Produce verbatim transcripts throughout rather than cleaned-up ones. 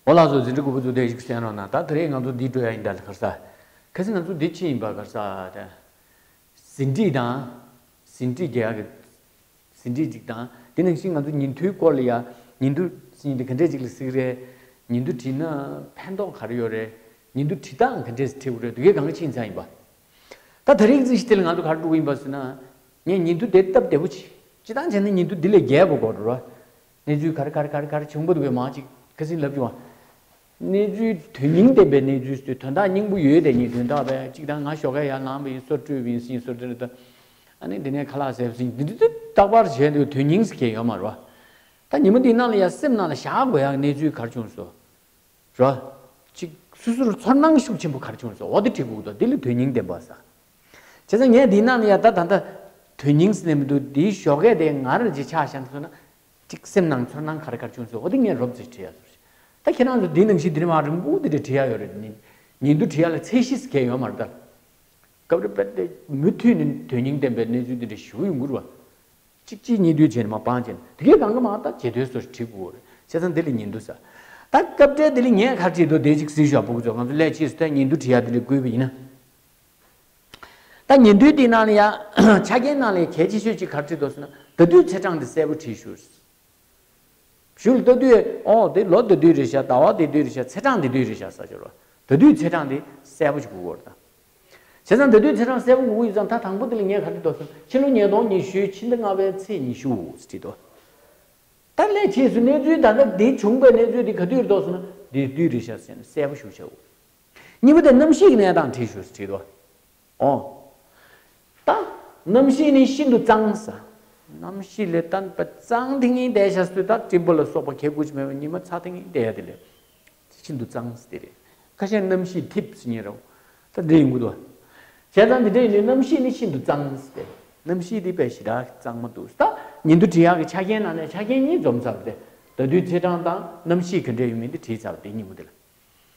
འོ་ལགས་སོ། འཛིན་གྲྭ་དགུ་པ་ཚོ་དེ་ཞིག་གསན་རོགས་གནང་། ད་དེ་རིང་ང་ཚོ་འདི་འགྲོ་ཡ་ཡིན་ད་ལ་ཁར་ས། ཁ་སང་ང་ཚོ་འདི་ཕྱིན་ཡིན་པ་ཁར་ས་དེ། ཟིན་བྲིས་དང་། ཟིན་བྲིས་རྒྱག་ཡ་གི། ཟིན་བྲིས་གཅིག་དང་། དེ་ནང་བཞིན་ང་ཚོ་ཉིན་ཐོའི་སྐོར་ལ་ཡ། ཉིན་ཐོ་ཟིན་དེ་ག་འདྲས་ཅིག་ལ་གཟིགས་རེད། ཉིན་ཐོ་བྲིས་ན་ཕན་ཐོགས་ག་རེ་ཡོད་རེད། ཉིན་ཐོ་བྲིས་སྟངས་ག་འདྲས་བྲིས་དགོས་རེད། དེ་གའི་གང་ག་ཕྱིན་ཚར་ཡིན་པ། ད་དེ་རིང་ཅིག་དེ་ལ་ང་ཚོ་ག་རེ་འགྲོ་གི་ཡིན་པ་ཟེར་ན། ངས་ཉིན་ཐོ་དེ་སྟབས་བདེ་པོ་བྱས། སྤྱིར་བཏང་བྱས་ན་ཉིན་ཐོ་འདི་ལས་རྒྱས་པོ་དགོས་རེད་རོ། གནས་ཚུལ་ག་རེ་ག་རེ་ག་རེ་ག་རེ་བྱུང་པ་འདུག་པས་མང་ཅིག་ཁ་སང་ལབ་བྱུང་བ། གནས་ཚུལ་དོན་སྙིང་ལྡན་པའི་གནས་ཚུལ་ཟེར་དོན་དག་སྙིང་པོ་ཡོད་དེ་ཉིད་དོན་དག་པས་གཅིག་དང་ང་ཞོགས་ཀས་ཡར་ལངས་པ་ཡིན། སོ་བཀྲུས་པ་ཡིན་ཟིན་སོ་བཀྲུས་ད། ཨ་ནི་འདི་ནས་ཁ་ལག་བཟས་པ་ཟིན་འདི་འདི་རྟག་པར་བྱས་འདུག་དོན་སྙིང་ཟེར་མཁན་ཡོད་མ་རེད་བ། ད་ཉི་མ་འདིའི་ནང་ལ་ཡ་སེམས་ནང་ལ་བཞག་དགོས་ཡག་གནས་ཚུལ་ག་རེ་བྱུང་སོང་། རོ། གཅིག་སོ་སོར་ཚོར་སྣང་ཤུགས་ཆེན་པོ་ག་རེ་བྱུང་སོང་། འོ་དེ་བྲིས་དགོས་འདུག་འདི་ལ་དོན་སྙིང་ལྡན་པ་ཟེར། བྱས་ཙང་ངས་འདིའི་ནང་ལ་ཡ་ད་ད་ལྟ་དོན་སྙིང་ཟེར་ནས་མི་འདུག་འདིའི་ཞོགས་ཀས་དེ་ང་རང་གི་ཆ་བཞག་སོང་ན། གཅིག་སེམས་ནང་ཚོར་སྣང་ག་རེ་ག་རེ་བྱུང་སོང་། འོ་དེ་ངས་རོབ་ཙམ་བྲིས་ཡ་སོང་། ད་ཁྱེད་རང་ཚོ་འདི་ནང་བཞིན་འདི་རིང་མ་རིང་པོ་འདི་འདྲ་བྲིས་ཡ་ཡོད་རེད། ཉིན་ཉིན་དུ་བྲིས་ཡ་ལ་ཚད་གཞི་ཟེར་མཁན་ཡོད་མ་རེད་ད། སྐབས་རེ་དཔེ་དེ་མུ་མཐུད་ནས་དོན་སྙིང་ལྡན་པའི་གནས་ཚུལ་འདི་འདྲ་ཞུ་གི་ཡོང་གི་རེད་བ། གཅིག་གཅིག་གཉིས་བསྡུས་བྱས་ནས་མར་སྤང་བྱས་ནས་དེ་གའི་གང་ག་མ་ད་བྱེད་དོན་སོགས་བྲིས་དགོས་རེད། བྱས་ཙང་འདི་ལ་ཉིན་དུ་ཟེར། ད་སྐབས་འབྲེལ་འདི་ལ་ངས་ག་རེ་བྲིས་འདུག་དེ་གཅིག་གཟིགས་ཤོག་ཕྲུ་གུ་ཚོ། ང་ཚོ་སླད་ཕྱིས་སུ་ད་ཉིན་དུ་བྲིས་ཡ་འདི་འདྲ་བཀོད་པ་ཡིན་ན། ད་ཉིན་དུའི་འདི་ནང་ལ་ཡ། ཆ་རྐྱེན་ནང་ལ་གལ་ཆེ་ཤོས་གཅིག་ག་རེ་བྲིས་འདུག་ཟེར་ན། ཟླ་དུས་ཚེས་གྲངས་འདི་གསལ་པོ་བྲིས་ཤོག་གཞུག་ལ་ལྟ་དུས་ཨོ་དེ་ལོ་ཟླ་དུས་རེད་ཤག་ཟླ་བ་ཟླ་དུས་རེད་ཤག་ཚེས་གྲངས་ཟླ་དུས་རེད་ཤག་ཟེར་ཆོག་རོ། ཟླ་དུས་ཚེས་གྲངས་དེ་གསལ་པོ་ཞིག་དགོས་ཀྱི་ཡོད་རེད་ད། བྱས་ཙང་ཟླ་དུས་ཚེས་གྲངས་གསལ་པོ་དགོས་ཀྱི་ཡོད་ཙང་ད་དང་པོ་དེ་ལ་ངས་ག་རེ་འདུག་ཟེར་ན། ཕྱི་ལོ་ཉིས་སྟོང་ཉི་ཤུའི་ཕྱི་ཟླ་ལྔ་པའི་ཚེས་ཉི་ཤུ་ཟེར་བྲིས་འདུག་ད་ལས་བྱས་སུ་གནས་ཚུལ་ད་ལྟ་འདི་བྱུང་པའི་གནས་ཚུལ་འདི་ག་དུས་རེད་འདུག་ཟེར་ན། འདི་དུས་རེད་ཤག་ཟེར་ནས་གསལ་པོ་ཞིག་བྱའོ། གཉིས་པ་དེ་གནམ་གཤིས་ཀྱི་གནས་སྟངས་བྲིས་ཤོག་ཟེར་བྲིས་འདུག་ཨོ། ད། གནམ་གཤིས་ནི་ཤིན་ཏུ་གཙང་ས། གནམ་གཤིས་ལས་བརྟེན་པ་གཙང་ཐིང་ངེ་བསྡད་ཤག་སུས་ད་སྤྲིན་པ་ལ་སོགས་པ་ཁྱེར་དགོས་ཀྱི་མེད་པ་ཉི་མ་ཚ་ཐིང་ངེ་བསྡད་ཡ་དེ་ལས། ཤིན་ཏུ་གཙང་ས་དེ་རེད། ཁ་ཤས་གནམ་གཤིས་འཐིབས་ཟེར་མཁན་རེད། ད་འདྲ་ཡིན་དགོས་འདུག་བྱས་ཙང་འདི་འདྲ་ཡིན་དུས་གནམ་གཤིས་ནི་ཤིན་ཏུ་གཙང་ས་དེ། གནམ་གཤིས་འདི་དཔེ་ཞེ་དྲག་གཙང་མ་འདུག་ད་ཉིན་དུ་བྲིས་ཡག་གི་ཆ་རྐྱེན་ནང་ནས་ཆ་རྐྱེན་གཉིས་འཛོམས་ཚར་བ་དེ། ཟླ་དུས་ཚེས་གྲངས་དང་གནམ་གཤིས་ག་འདྲ་ཡོད་མིན་དེ་བྲིས་ཚར་བ་དེ་གཉིས་པོ་དེ་ལ།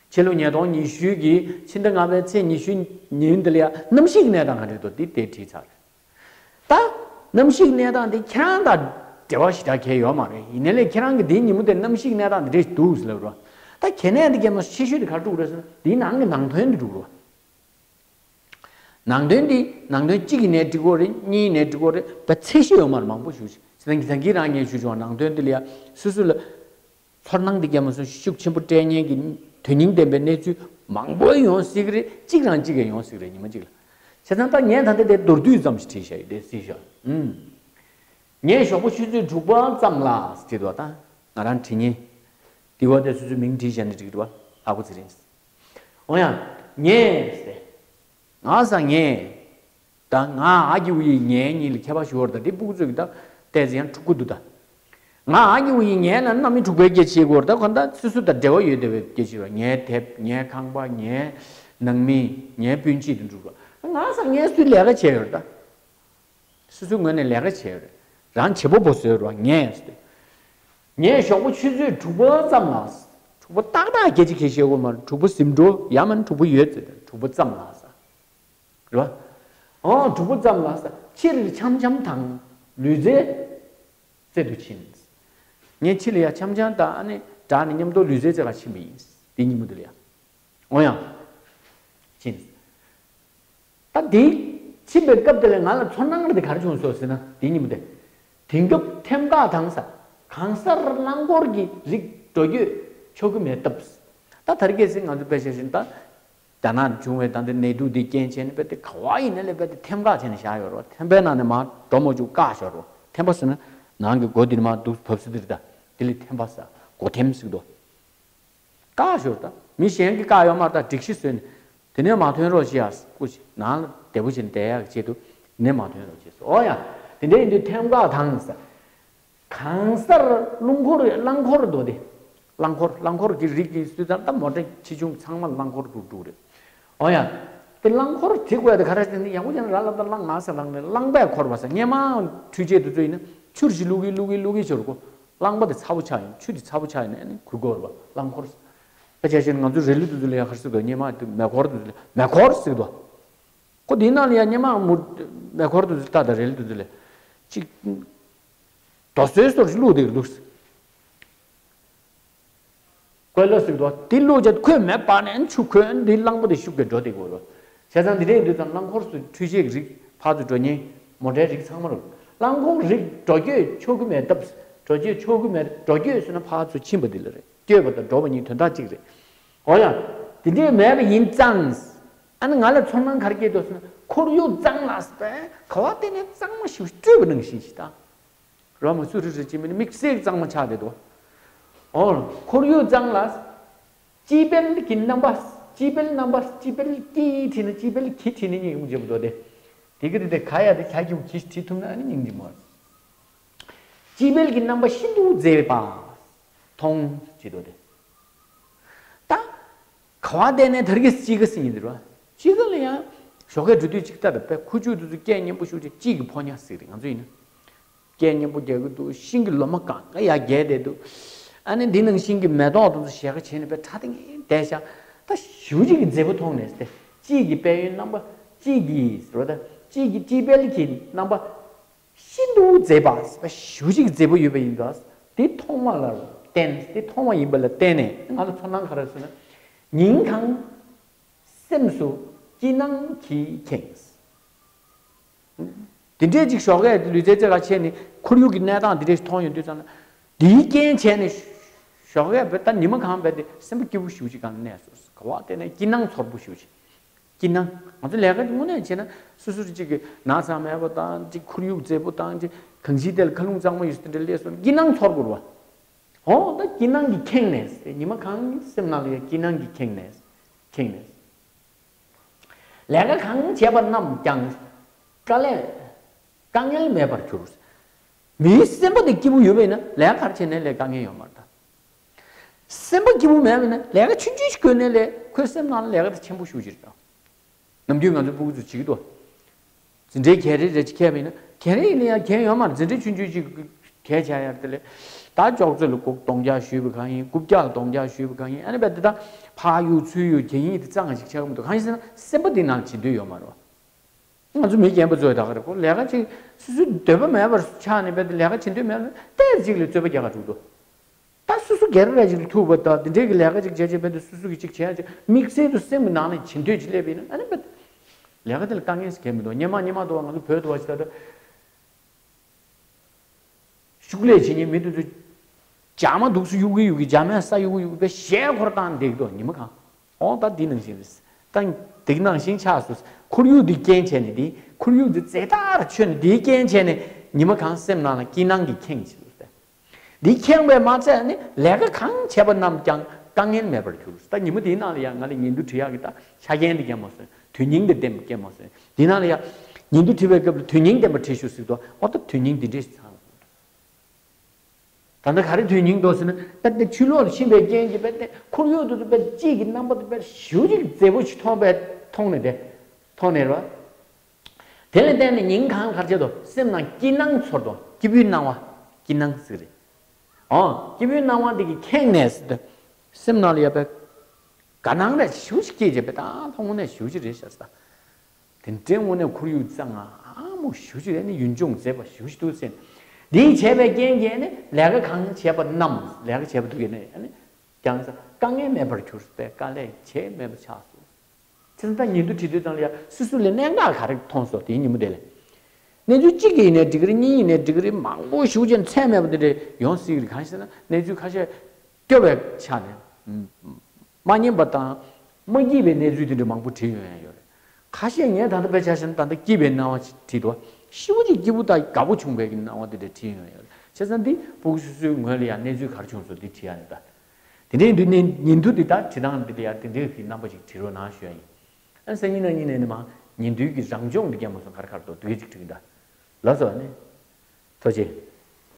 ཕྱི་ལོ་ཉིས་སྟོང་ཉི་ཤུ་གི་ཕྱི་ཟླ་ལྔ་པའི་ཚེས་ཉི་ཤུ་ཉིན་འདི་ལ་ཡ་གནམ་གཤིས་ཀྱི་གནས་སྟངས་ག་འདྲ་འདུག་འདི་དེ་བྲིས་ཚར། ད་གནམ་གཤིས་ཀྱི་གནས་སྟངས་འདི་ཁྱེད་རང་དང་འབྲེལ་བ་ཞེ་དྲག་གང་ཡང་ཡོད་མ་རེད། ཡིན་ནའི་ལས་ཁྱེད་རང་གི་འདིའི་ཉིན་མོ་དེ་གནམ་གཤིས་ཀྱི་གནས་སྟངས་འདི་འདྲས་འདུག་ཟེར་ལབ་རོགས། ད་གལ་གནད་འདི་གལ་མ་ཆེ་ཤོས་དེ་ག་རེ་འགྲོ་གི་རེད་ཟེར་ན། འདིའི་ནང་གི་ནང་དོན་འདི་འགྲོ་གི་རེད། ནང་དོན་འདི་ནང་དོན་གཅིག་ཡིན་ནའི་འགྲིག་གི་རེད། གཉིས་ཡིན་ནའི་འགྲིག་གི་རེད། དཔེ་ཚད་གཞི་ཡོད་མ་རེད། མང་པོ་ཞུ་ཞིག་ཟེར་ན། ད་གིན་རང་ངས་ཞུས་བྱུང་བ། ནང་དོན་འདི་ལ་ཡ་སོ་སོ་ལ་ཚོར་སྣང་འདི་གལ་མ་སོང་ཤུགས་ཆེན་པོ་སྤྲད་མཁན་གྱི་དོན་སྙིང་ལྡན་པའི་གནས་ཚུལ་མང་པོ་ཡོང་སྲིད་ཀྱི་རེད། གཅིག་རང་གཅིག་གིས་ཡོང་སྲིད་ཀྱི་རེད། ཉི་མ་གཅིག་ལ། བྱས་ཙང་ད་ངས་ད་ལྟ་དེ་མདོར་བསྡུས་ཙམ་ཞིག་བྲིས་བཞག་ཡོད་དེ་གཟིགས་ཤོག་ཨུམ། ངས་ཞོགས་པ་ཆུ་ཚོད་དྲུག་པ་ཙམ་ལ་བྲིས་འདུག་ད་ང་རང་བྲིས་མཁན་འདི་བ་དེ་སོ་སོའི་མིང་བྲིས་བཞག་ནས་འགྲིག་གི་རེད་བ། ཨ་ཁུ་ཚེ་རིང་། འོ་ཡ། ངས་ཟེར། ང་ས་ངས། ད་ང་ཨ་གི་འུ་ཡི་ངའི་གཉིས་ལ་ཁྱད་པར་ཞུ་བར་ད་འདི་ཕྲུ་གུ་ཚོས་ཀྱི་ད་ལྟས་ཚེ་ཡང་འཁྲུག་གི་འདུག་ད། ང་ཨ་གི་འུ་ཡི་ངའི་ལ་རྣམ་སྨིན་འཁྲུག་པའི་སྐད་ཆ་བཤད་དགོས་རེད། ད་གང་ལྟར་སོ་སོ་དང་འབྲེལ་བ་ཡོད་བསྡད་པའི་སྐད་ཆ་རེད། ངའི་དེབ། ངའི་ཁང་པ། ངའི་ནང་མི། ངའི་སྤུན་མཆེད་དེ་འགྲོ་རོགས། ང་ས་ངས་སུའི་ལས་ཀ་བྱས་ཡོད་རེད་ད། སོ་སོའི་ངོས་ནས་ལས་ཀ་བྱས་ཡོད་རེད། རང་བྱེད་པོ་པོ་བཟོས་རོགས། ངས་ཟེར། ངས་ཞོགས་པ་ཆུ་ཚོད་དྲུག་པ་ཙམ་ལ། དྲུག་པ་ཏག་ཏག་སྐད་ཆ་གང་ཡང་བཤད་དགོས་མ་རེད། དྲུག་པ་ཟིན་འགྲོ་ཡ་མིན་དྲུག་པ་ཡོད་ཚེ་དྲུག་པ་ཙམ་ལ་ཟེར། རེད་བ། ཨོ་དྲུག་པ་ཙམ་ལ་ཟེར། ཕྱིར་འཆམ་འཆམ་དང་ལུས་རྩལ་རྩེད་དུ་ཕྱིན། ངས་ཕྱི་ལ་ཡ་འཆམ་འཆམ་དང་ཨ་ནི་སྦྲགས་ནས་མཉམ་དུ་ལུས་རྩལ་རྩེ་ག་ཕྱིན་པ་ཡིན། དེ་ཉིན་མོ་དེ་ལ་ཡ། འོ་ཡ། ཕྱིན། ད་དེ་ཕྱིན་པའི་སྐབས་དེ་ལ་ང་ལ་ཚོར་སྣང་རེ་དེ་ག་རེ་བྱུང་སོང་ཟེར་ན། དེ་ཉིན་མོ་དེ། དེང་སྐབས་ཐེམ་འགག་དང་ས། གང་སར་རླངས་འཁོར་གྱི་རིགས་འགྲོ་སྐྱོད་ཆོག་གི་མེད་སྟབས། ད་དར་རྒྱས་སྲིད་ང་ཚོ་དཔེ་བཞག་བཞིན་ད། རྒྱ་ནག་ནས་བྱུང་བའི་ད་འདི་ནད་དུག་འདི་རྐྱེན་བྱས་ནས་དཔེ་དེ་ག་བ་ཡིན་ན་ལས་དཔེ་དེ་ཐེམ་འགག་བྱས་ནས་བཞག་ཡོད་རེད་བ། ཐེམ་པའི་ནང་ནས་མར་འགྲོ་མ་བཅུག་བཀག་བཞག་རེད་བ། ཐེམ་པ་ཟེར་ན་ནང་གི་སྒོ་འདི་ནས་མར་འདུག་བབས་ས་འདི་རེད་ད། དེ་ལ་ཐེམ་པ་ཟེར། སྒོ་ཐེམ་ཟེར་གི་འདུག་བཀག་ཞོར་དང་མི་གཞན་གྱིས་བཀག་ཡོད་མ་རེད། ད་སྒྲིག་གཞི་བཟོས་ནས་དེ་ནས་མ་ཐོན་རོགས་བྱེད་ཡ། སྐུ་མཁྱེན་ནང་ལ་བདེ་པོ་བྱས་ནས་བསྡད་ཡག་གི་ཆེད་དུ་དེ་ནས་མ་ཐོན་རོགས་བྱེད་ཟེར། འོ་ཡ། དེ་འདྲ་ཡིན་དུས་ཐེམ་འགག་དང་ཟེར། གང་སར་རླུང་འཁོར་རླངས་འཁོར་འགྲོ་དེ། རླངས་འཁོར་རླངས་འཁོར་གྱི་རིགས་ཀྱི་སུས་ཙང་ད་མོ་ཊ་ཆེ་ཆུང་ཚང་མ་རླངས་འཁོར་འགྲོ་འགྲོ་རེད། འོ་ཡ། དེ་རླངས་འཁོར་དེ་དགོས་དེ་ག་རེ་ཟེར་ན་ཡག་པོ་བྱས་ན་ར་ལ་ད་རླངས་ང་ཟེར་རླངས་ནས་རླངས་པས་འཁོར་བ་ཟེར། སྔས་མ་འཕྲུལ་ཆས་དེ་ཚོ་ཡིན་ན་ཆུ་ཞིག་བླུག་གི་བླུག་གི་བླུག་གི་ཆོར་གོ། རླངས་པ་དེ་ཚ་པོ་ཆགས་ཡིན། ཆུ་དེ་ཚ་པོ་ཆགས་ཡིན་ན་ཨ་ནི་ཁུ་འཁོར་བ་རླངས་འཁོར། དཔེ་ཆ་བཞག་ན་ང་ཚོ་རེ་ལི་དེ་ཚོ་ལ་ཡ་ག་རེ་ཟེར་དོ། སྔས་མ་དེ་མེ་འཁོར་དེ་ཚོ་ལ་མེ་འཁོར་ཟེར་དོ། ཁོ་དེའི་ནང་ལ་ཡ་སྔས་མ་མུ་མེ་འཁོར་དེ་ཚོ་ད་ད་རེ་ལི་དེ་ཚོ་ལ་ཅིག་རྡོ་སོལ་སོར་ཞིག་བླུག་དེ་འདུག་བོད་ལ་ཟིག་དོ་དེ་བླུགས་བྱས་ཁོས་མེ་སྤར་ནས་ཆུ་ཁོལ་འདི་རླངས་པ་དེ་ཤུགས་ཀྱིས་འགྲོ་བསྡད་དགོས་རོ། བྱས་ཙང་འདི་འདྲས་ཡིན་དུས་ཙང་རླངས་འཁོར་སུ་འཕྲུལ་ཆས་ཀྱི་རིགས་ཕར་ཚུར་འགྲོ་མཁན་མོ་ཊའི་རིགས་ཚང་མ་རུ། རླངས་འཁོར་རིགས་འགྲོ་སྐྱོད་ཆོག་གི་མེད་སྟབས། འགྲོ་སྐྱོད་ཆོག་གི་མེད། འགྲོ་སྐྱོད་ཟེར་ན་ཕར་ཚུར་ཕྱིན་པ་འདི་ལ་རེད། སྐྱོད་པ་དང་འགྲོ་བ་གཉིས་དོན་དག་གཅིག་རེད། འོ་ཡ། དེ་འདྲས་མེད་པ་ཡིན་ཙང་། ཨ་ནི་ང་ལ་ཚོར་སྣང་ག་རེ་སྐྱེས་འདུག་ཟེར་ན། ཁོར་ཡུག་གཙང་ལ་ཟེར་བས་ག་བ་བལྟས་ནས་གཙང་མ་ཞིག་སྤྲོས་པ་ནང་བཞིན་ཞིག་དང་། རོ་མ་སུ་རི་རི་ཅི་མིན་དམིགས་བསལ་གཙང་མ་ཆགས་བསྡད་འདུག་འོ། ཁོར་ཡུག་གཙང་ལ། སྤྱི་དཔལ་གྱི་རྣམ་པ། སྤྱི་དཔལ་རྣམ་པ། སྤྱི་དཔལ་གྱི་བྲིས་ནས་སྤྱི་དཔལ་གྱི་བྲིས་ནས་སྙིང་རྗེ་པོ་འདུག་སྟེ། དེ་གི་དེ་དེ་ག་ཡ་དེ་ག་གི་གི་བྲིས་ཐུབ་ན་ཨ་ནི་སྙིང་རྗེ་མོ། སྤྱི་དཔལ་གྱི་རྣམ་པ་ཤིན་ཏུ་མཛེས་པ། མཐོང་བྱེད་དོ་དེ། ད། ག་བ་བལྟས་ནས་དར་གྱི་དཔྱིད་ཀ་ཟིན་ཡིན་འདིར་བ། དཔྱིད་ཀ་ལ་ཡང་ཞོགས་ཀས་འགྲོ་དུས་གཅིག་ལྟ་རེད་པས། ཁུ་བྱུག་དུས་སུ་སྐད་སྙན་པོ་ཤོད་ཅིག་དཔྱིད་ཀྱི་ཕོ་ཉ་ཟིག་རེད། ང་ཚོ་ཡིན་ན། སྐད་སྙན་པོ་རྒྱག་གི་འདུག་ཤིང་གི་ལོ་མ་གང་ག་ཡར་རྒྱས་བསྡད་འདུག་ཨ་ནི་འདི་ནང་ཤིང་གི་མེ་ཏོག་དུ་ཞལ་ཁ་བྱས་ནས་པས་ཁྲ་ཐིང་ངེ་བསྡད་ཤག་ད་ཞུ་གཅིག་གི་མཛེས་པོ་མཐོང་ནས་སྟེ། དཔྱིད་ཀྱི་དཔལ་ཡོན་རྣམ་པ། དཔྱིད་ཀྱི་ཟེར་བ་ད། དཔྱིད་ཀྱི་དཔྱིད་དཔལ་གྱི་རྣམ་པ། ཤིན་ཏུ་མཛེས་པ་ཞེས་པ་ཞུ་གཅིག་མཛེས་པོ་ཡོད་པ་ཡིན་ཙང་། དེ་མཐོང་བ་ལ་བརྟེན། དེ་མཐོང་བ་ཡིན་པ་ལ་བརྟེན་ནས་ང་ལ་ཚོར་སྣང་ག་རེ་ཟེར་ན། ཉིན་གང་སེམས་སུ་སྐྱིད་སྣང་གིས་ཁེངས། དེ་འདྲས་ཅིག་ཞོགས་ཀས་ལུས་རྩལ་རྩེ་ག་ཆས་ནས་ཁོར་ཡུག་གི་གནས་སྟངས་དེ་འདྲས་མཐོང་ཡོང་དུས་ཙམ་ལ། དེའི་རྐྱེན་བྱས་ནས་ཞོགས་ཀས་བས་ད་ཉི་མ་གང་བས་དེ་སེམས་པ་སྐྱིད་པོ་ཞེ་པོ་ཅིག་གང་གནས་སོང་། ག་བ་བལྟས་ནས་སྐྱིད་སྣང་ཚོར་པོ་ཞེ་པོ་ཅིག་སྐྱིད་སྣང་། ང་ཚོ་ལས་ཀ་དངོས་གནས་བྱས་ན་སོ་སོ་གཅིག་གི་ན་ཚ་མེད་པ་དང་། གཅིག་ཁོར་ཡུག་མཛེས་པོ་དང་། གཅིག་གང་ཅིའི་ཐད་ལ་མཁའ་རླུང་གཙང་མ་ཡོད་ས་དེ་འདྲ་སླེབས་སོང་ན་སྐྱིད་སྣང་ཚོར་དགོས་རེད་བ། འོ་ད་སྐྱིད་སྣང་གིས་ཁེངས་ནས། ཉི་མ་གང་སེམས་ནང་ལ་ཡང་སྐྱིད་སྣང་གིས་ཁེངས་ནས། ཁེངས་ནས། ལས་ཀ་གང་བྱས་པ་རྣམས་ཀྱང་དཀའ་ལས། དཀའ་ངལ་མེད་པར་གྱུར། མིའི་སེམས་པ་དེ་སྐྱིད་པོ་ཡོད་པ་ཡིན་ན་ལས་ཀ་ག་རེ་བྱས་ནའི་ལས་དཀའ་ངལ་ཡོད་མ་རེད་ད། སེམས་པ་སྐྱིད་པོ་མེད་པ་ཡིན་ན་ལས་ཀ་ཆུང་ཆུང་ཞིག་དགོས་ནའི་ལས་ཁོའི་སེམས་ནང་ལ་ལས་ཀ་དེ་ཆེན་པོ་ཞེ་པོ་ཅིག་རེད་ད། ནམ་རྒྱུན་ང་ཚོ་སྤུ་གུ་ཚོ་བྱེད་ཀྱི་འདུག་འཛིན་གྲྭའི་གྱལ་རེ་རེ་ཅིག་ཁྱེར་བ་ཡིན་ན། གྱལ་རེ་ཡིན་ན་ཡང་གྱལ་ཡོད་མ་རེད། འཛིན་གྲྭ་ཆུང་ཆུང་ཅིག་གྱལ་བྱ་ཡར་དེ་ལས། ད་ཅོག་ཙེ་ལ་སྒོ་གདོང་རྒྱག་ཞུས་པ་གང་ཡིན། རྐུབ་བཀྱག་ལ་གདོང་རྒྱག་ཞུས་པ་གང་ཡིན། ཨ་ནི་བས་དེ་ད་ཕར་གཡུག་ཚུར་གཡུག་གྱལ་ཡིན་དེ་རྩ་ང་ཞིག་ཆགས་ཀྱི་མི་འདུག་གང་ཡིན་ཟེར་ན་སེམས་པ་དེ་ནང་ལ་བྱེད་འདོད་ཡོད་མ་རེད་བ། ང་ཚོ་མི་རྒན་པ་ཚོས་ད་ག་རེ་ཁོ་ལས་ཀ་ཅིག་སོ་སོའི་འདོད་པ་མེད་པར་ཆགས་ནས་བས་དེ་ལས་ཀ་བྱེད་འདོད་མེད་པར་ཏོག་ཙམ་ཅིག་ལ་རྩོད་པ་རྒྱག་ག་འགྲོ་འདུག་ད་སོ་སོ་སྒེར་ར་ཅིག་ལ་ཐུག་པ་དང་དེ་འདྲའི་གི་ལས་ཀ་ཅིག་བྱས་བྱས་བས་དེ་སོ་སོ་གི་ཅིག་བྱས་ཡ་ཅིག་དམིགས་བསལ་དུ་སེམས་ཀྱི་ནང་ནས་བྱེད་འདོད་ཅིག་སླེབས་པ་ཡིན་ན། ཨ་ནི་བས་ལས་ཀ་དེ་ལ་དཀའ་ངལ་ཞིག་གང་མི་འདུག་སྔོན་མ་སྔོན་མ་དུ་བ་ང་ཚོ་བོད་དུ་བ་ཞིག་ད་ལྟ་ཤུགས་ལས་བྱེད་མཁན་མི་དེ་ཚོ་ཇག་མ་འདུག་སུ་གཡུག་གི་གཡུག་གི་ཇག་མས་ས་གཡུག་གི་གཡུག་གི་བས་གཞས་འཁོར་བཏང་བསྡད་ཀྱི་འདུག་ཉི་མ་གང་། འོ་ད་འདི་ནང་བཞིན་རེད། ད་འདི་ནང་བཞིན་ཆགས་སོང་། ཁོར་ཡུག་འདི་རྐྱེན་བྱས་ནས། འདི་ཁོར་ཡུག་འདི་མཛེས་ཐག་ཆོད་ནས། འདིའི་རྐྱེན་བྱས་ནས་ཉི་མ་གང་སེམས་ནང་ལ་སྐྱིད་སྣང་གིས་ཁེངས་བྱས་སོང་། འདི་ཁེངས་པས་མ་ཚད་ནི་ལས་ཀ་གང་བྱས་པ་རྣམས་ཀྱང་དཀའ་ངལ་མེད་པར་གྱུར། ད་ཉི་མ་དེའི་ནང་ལ་ཡང་ང་ལ་ཉིན་ཐོ་བྲིས་ཡག་གི་ད་ཆ་རྐྱེན་འདི་སྐྱེས་མ་སོང་། དོན་སྙིང་འདི་ལྡན་པ་སྐྱེས་མ་སོང་། དེའི་ནང་ལ་ཡང་ཉིན་ཐོ་བྲིས་པའི་སྐབས་ལ་དོན་སྙིང་ལྡན་པ་བྲིས་ཤོག་ཟེར་དུས། འོ་ད་དོན་སྙིང་འདི་འདྲས་ཤིག་ཚང་། ད་ལྟ་ག་རེ་དོན་སྙིང་འདུག་ཟེར་ན། ད་ལྟ་ཕྱི་ལོགས་ལ་ཕྱིན་པའི་རྐྱེན་གྱིས་བས་ཏེ་ཁོར་ཡུག་ཏུ་བས་དཔྱིད་ཀྱི་རྣམ་པ་དེ་བས་ཞེ་པོ་ཅིག་མཛེས་པོ་ཞིག་མཐོང་བས། མཐོང་ནས་དེ། མཐོང་ནས་རེད་བ། དེ་ལ་བརྟེན་ནས་ཉིན་གང་ག་རེ་བྱེད་དོ། སེམས་ནང་སྐྱིད་སྣང་ཚོར་དོ། སྐྱིད་པོའི་སྣང་བ། སྐྱིད་སྣང་ཟེར་རེད། འོ། སྐྱིད་པོའི་སྣང་བ་འདི་གིས་ཁེངས་ནས་ཟེར་དུས། སེམས་ནང་ལ་ཡ་བས་དགའ་སྣང་རེ་ཞེ་པོ་ཅིག་སྐྱེས་བྱས་བས། ད་ལྷ་དངོས་གནས་ཞེ་པོ་ཅིག་རེད་ཤག་ཟེར། དེ་འདྲའི་དངོས་གནས་ཁོར་ཡུག་གཙང་མ་མོ་ཞེ་པོ་ཅིག་རེད། ནི་ཡུལ་ལྗོངས་མཛེས་པ་ཞེ་པོ་ཅིག་འདུག་ཟེར། འདི་བྱས་པའི་རྐྱེན་གྱིས་ནི་ལས་ཀ་གང་བྱས་པ་རྣམས། ལས་ཀ་བྱས་པ་དེ་གིས་ནི་ཀྱང་དཀའ་ངལ་མེད་པར་གྱུར་པས། དཀའ་ལས་བྱེད་མེད་པ་ཆགས་སོང་། བྱས་ཙང་ད་ཉིན་ཐོ་བྲིས་དུས་ཙམ་ལ་ཡ་སོ་སོ་ལ་གནད་འགག་ག་རེ་མཐོང་སོང་། དེའི་ཉིན་མོ་དེ་ལ་གནས་ཚུལ་གཅིག་ཡིན་ནའི་འགྲིག་གི་རེད། གཉིས་ཡིན་ནའི་འགྲིག་གི་རེད། མང་པོ་ཞེ་པོ་ཅིག་ཚད་མེད་པ་དེ་འདྲ་ཡོང་སྲིད་ཀྱི་རེད། གང་ཞེ་ན་གནས་ཚུལ་ཁ་ཤས་སྐྱོ་བའི་ཆ་ནས། མ་སྙན་པ་དང་མ་སྐྱིད་པའི་གནས་ཚུལ་དེ་འདྲ་མང་པོ་བྲིས་ཡོང་ཡ་ཡོད་རེད། ཁ་ཤས་ངས་ད་ལྟ་དཔེ་ཆ་བཞག་ན་ད་ལྟ་སྐྱིད་པའི་སྣང་བ་ཞིག་བྲིས་འདུག་ཞེ་པོ་ཅིག་སྐྱིད་པོ་དང་དགའ་པོ་བྱུང་བའི་སྣང་བ་དེ་འདྲ་བྲིས་ཡོང་ཡ་ཡོད་རེད། བྱས་ཙང་འདི་སྤུ་གུ་སོ་སོའི་ངོས་ལ་ཡང་གནས་ཚུལ་ག་རེ་བྱུང་སོང་འདི་བྲིས་ཡ་རེད་ད། དེ་འདྲའི་དུས་ནས་ཉིན་ཐོ་འདི་དག་བྲིས་སྟངས་འདི་ལ་ཡང་དེ་འདྲའི་གི་རྣམ་པ་ཞིག་བྲིས་རོགས་གནང་ཞུ་ཡ་ཡིན། ཨ་སང་ཉིན་གནངས་ཉིན་ནས་ནི་མ་ཉིན་ཐོའི་གི་རང་སྦྱོང་འདི་རྒྱབ་མ་སོང་ག་རེ་ག་རེ་འདུག་དེ་ག་ཅིག་བྲིས་གི་ད། ལགས་སོ་ཨ་ནི། ཐུགས་རྗེ་ཆེ།